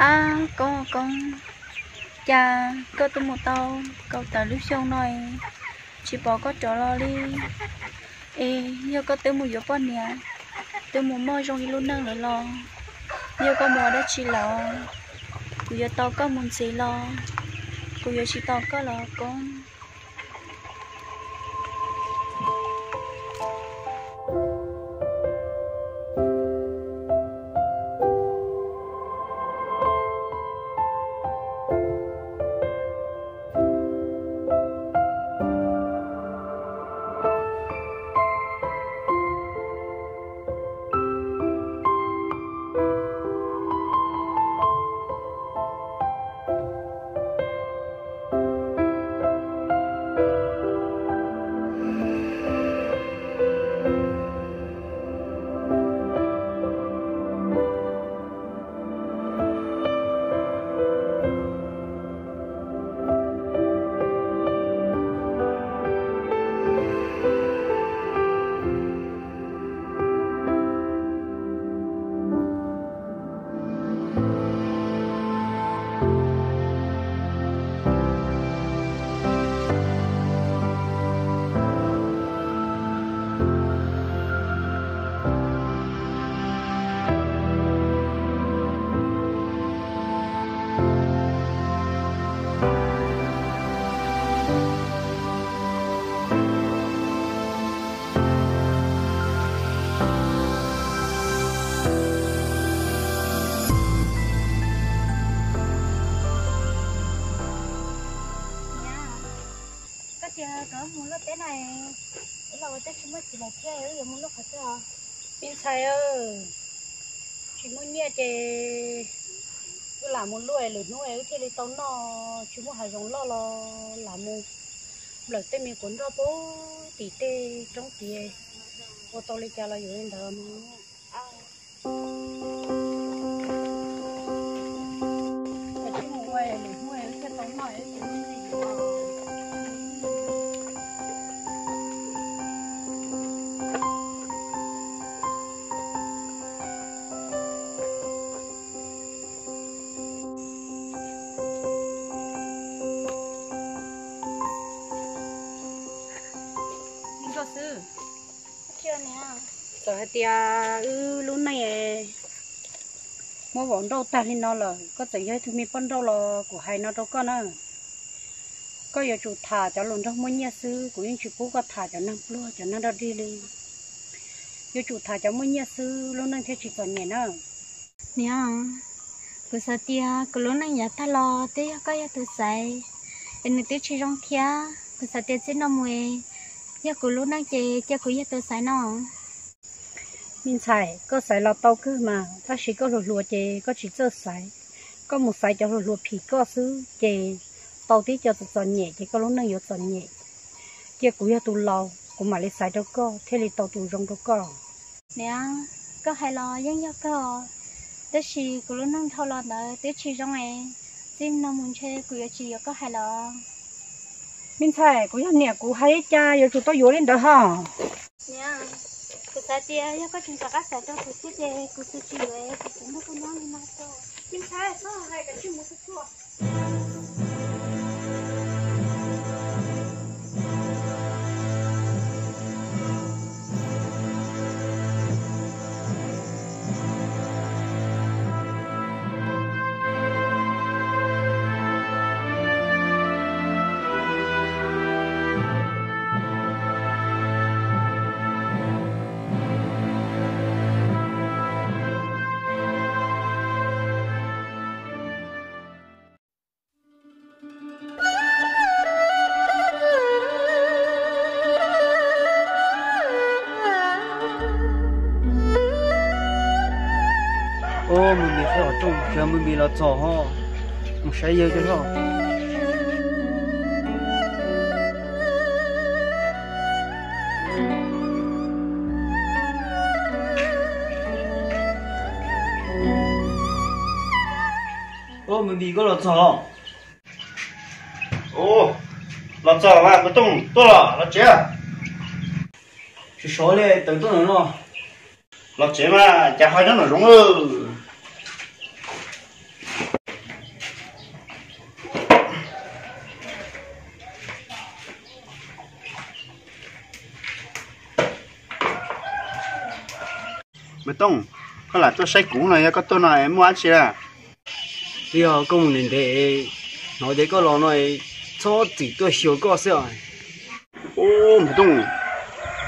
Ab Koob, Koob, cas koj twb mus tau kaum tawm lub xyoo no es tsis pom koj rov los li? Es yog koj twb mus yuav poj niam, twb mus muaj zoo ib lub neej lawm los, yog koj mus ua dab tsi lawm, kuv yuav tos koj mus ntxiv los kuv yuav tsis tos koj los Koob. Koj tias koj mus luaj teb no, wb los ua teb tsis muaj txiv lawm thiab, wb yuav mus luaj qhov twg os? Me ntxhais, tsis muaj nyiaj ces wb lam mus luaj, lwm hnub wb thiaj li tau noj, tsis muaj hav zoov loj los lam mus nplawm tej me quav nroj pem tim tej roob tid, ua tau li cas los yuav li ntawd mas. Nkauj Xwb, txawm hais tias wb lub neej muab vau nrauj tag li no lawm, koj txawm yog ib tug me poj nrauj los kuv hais no rau koj na. Koj yuav tsum tham cov hluas nraug muaj nyiaj xwb, kuv yeej tsis pub koj tham cov neeg pluag cov neeg dog dig li. Yuav tsum tham cov muaj nyiaj xwb lub neej thiaj tsis txom nyem na. Niam, kuv xav tias kuv lub neej yav tag los twb yog koj yog tus xaiv, es nws twb tsis zoo thiab. Kuv xav tias txij no mus, yog kuv lub neej ces cia kuv yog tus xaiv no. Me ntxhais, koj xaiv los tau kawg mas, tab sis koj hluas hluas ces koj tsis txawj xaiv. Koj mus xaiv cov hluas hluas phim koj xwb ces tau tib co txom txom nyem ces koj lub neej yuav txom nyem. Cia kuv yog tus laus, kuv mam li xaiv rau koj thiaj li tau tus zoo rau koj. Niam, koj hais los yeej yog kawg, tab sis kuv lub neej dhau los ntawd twb tsis zoo es, txij no mus ntshe kuv yuav tsis yuav koj hais los. Me ntxhais, kuv yog niam kuv hais li cas yuav tsum tau yuav li ntawd ho. Niam, kuv xav tias yog koj tseem rov qab xaiv rau kuv thiab ces kuv xav tsis yuav, kuv tsis nrog koj nyob li no. Me ntxhais, txhob hais kom tsis mus txhua txhua. Ub, Mus Npis, qhov rooj, Mus Npis los txog ho, mus saib yawg cov hlob. Ub, Mus Npis, koj los txog. Ub, los txog mas, Koj Tooj tuaj los, los tsev. Tsis sov li, tawm tuaj no. Los tsev mas, cas ho nyob nram zoov. Tooj, koj lam tuaj saib kuv no, yog koj tuaj no muaj dab tsi na? Twb yog koj mus ntev ntev, hnov tias koj los no, txhob txwm tuaj xyuas koj xwb os. Ub, Npawg Tooj,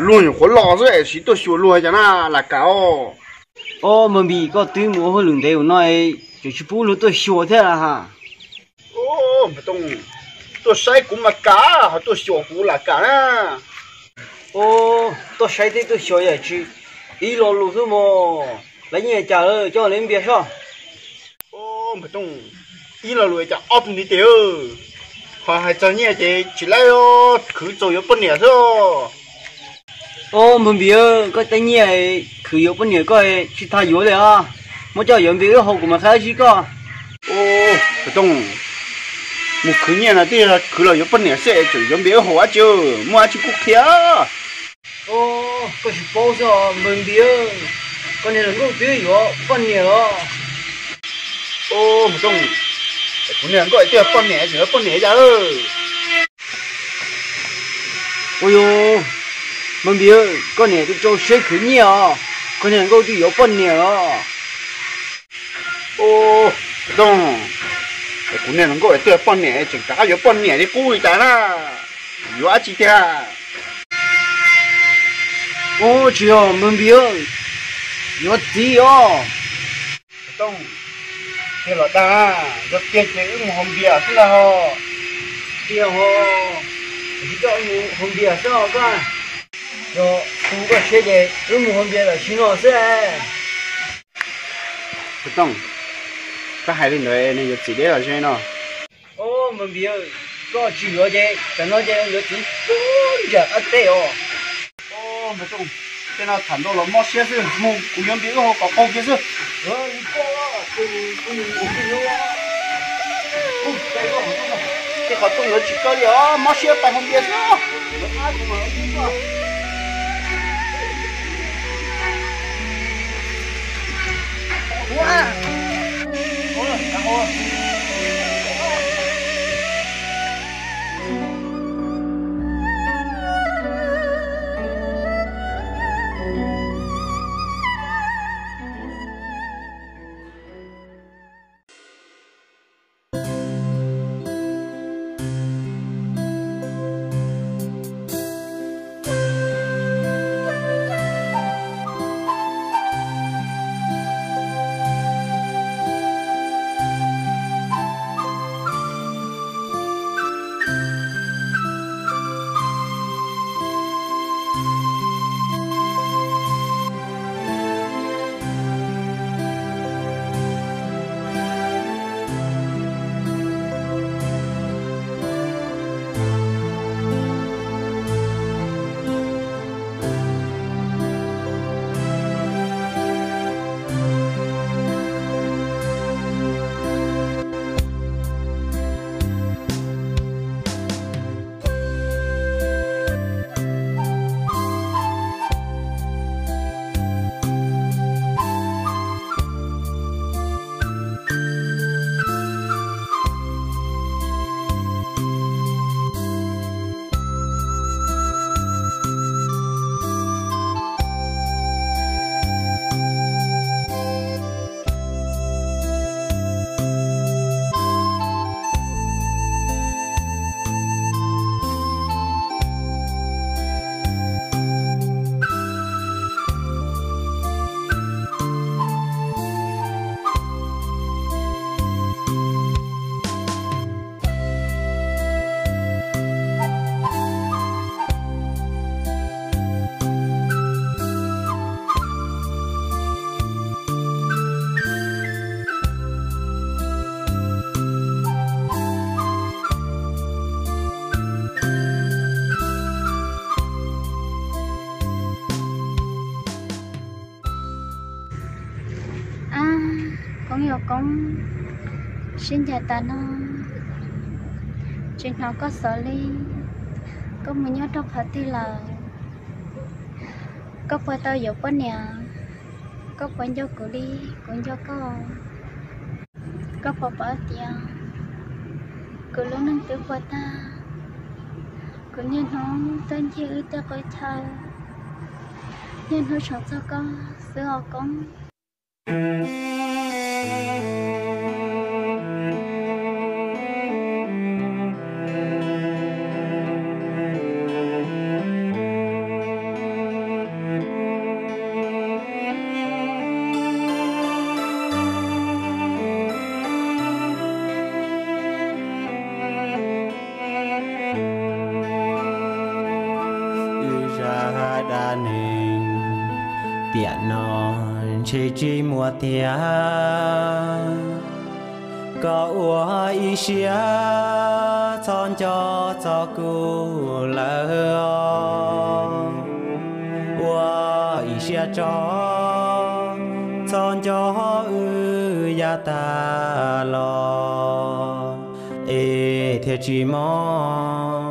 luag nyuam qhuav los xwb es tsis tuaj xyuas luag cas na, lam kam os. Ob, Npawg Npis, koj twb mus ua hauj lwm ntev ua no, tseem tsis pub luag tuaj xyuas thiab ha. Ub, Npawg Tooj, tuaj saib kuv mas kam, ho tuaj xyuas kuv lam kam na. Ub, tuaj saib thiab tuaj xyuas yam tsis ib lo lus xwb mog. Lawv nyiaj cas lawm, coj lawv npias soj. Ub, Npawg Tooj, ib lo lus cas ob tug ntiv tes, ho hais txog nyiaj ces tsis laib, khwv txaus yuav poj niam xwb. Ub, Npawg Npis, koj tej nyiaj khwv yuav poj niam koj tsis tas yuav li os. Muab coj yuav npias wb haus kuv mam qhia dab tsi koj. Ub, Npawg Tooj, mus khwv nyiaj no twb yog khwv los yuav poj niam xwb es tseem yuav npias wb haus dab tsi, muaj dab tsi kuj qhia. Ub, koj tsis paub xwb os Npawg Npis, koj niag hluas nkauj twb yuav poj niam los. Ub, Npawg Tooj, kuv niag hluas nkauj twb yuav poj niam, tseem yuav poj niam cas lawm. Ua yog, Npawg Npis, koj niam twb rau siab khwv nyiaj os, koj niag hluas nkauj twb yuav poj niam los. Ub, Npawg Tooj, kuv niag hluas nkauj twb yuav poj niam, tseem rov qab yuav poj niam li qub li cas na, yuav dab tsi tiag? Ub, tsis yog Npawg Npis, yuav txiv os. Npawg Tooj, tiag los dag, yog tiag ces wb mus haus npias xwb ntag ho. Tiag ho, koj mus haus npias xwb os koj. Yog tu koj siab ces wb mus haus npias tam sim no xwb. Npawg Tooj, koj hais li ntawd nws yuav txiv deb los ze no. Ub, Npawg Npis, koj tsis yuav ces tam no ces yuav txiv pub nram qab teb os. Npawg Tooj, tej no tham ntau los mob siab xwb, mus kuv yuav npias wb haus kom qaug kiag xwb. Tej qhov rooj ntawd tsis kaw li os, mob siab pais haus npias xwb. Ab, Koob yog Koob, sib ncaim tas no, tsis hnov koj xov li. Koj mus nyob rau qhov twg lawm? Koj puas tau yuav poj niam? Koj puas nco kuv li kuv nco koj? Koj puas paub tias kuv lub neej twb puas tag, kuv niaj hnub tuaj ncig wb tej qub chaw, Niaj hnub tshua txog koj xwb os Koob. Wb zaj dab neeg tiam no ntshe tsis muaj tiag. Koj ua ib siab txhob nco txog kuv lawm os. Ua ib siab tso, txhob nco wb yav tag los, es thiaj tsis mob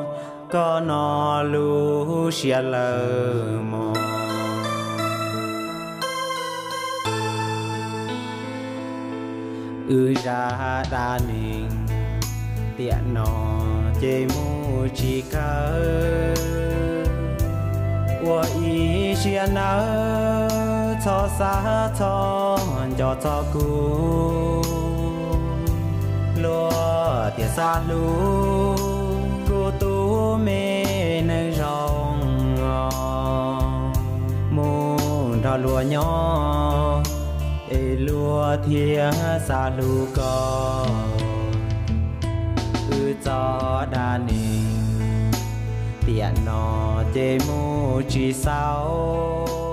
koj no lub siab lawm mog. Wb zaj dab neeg tiam no ces mus tsis kawg. Ua ib siab nawb, txhob xav txhob nco txog kuv. Luag thiaj xav hlub kuv tus me neeg zoo os. Mus nrog luag nyob es luag thiaj xav hlub koj. Wb txoj dab neeg tiam no ces mus tsis xaus.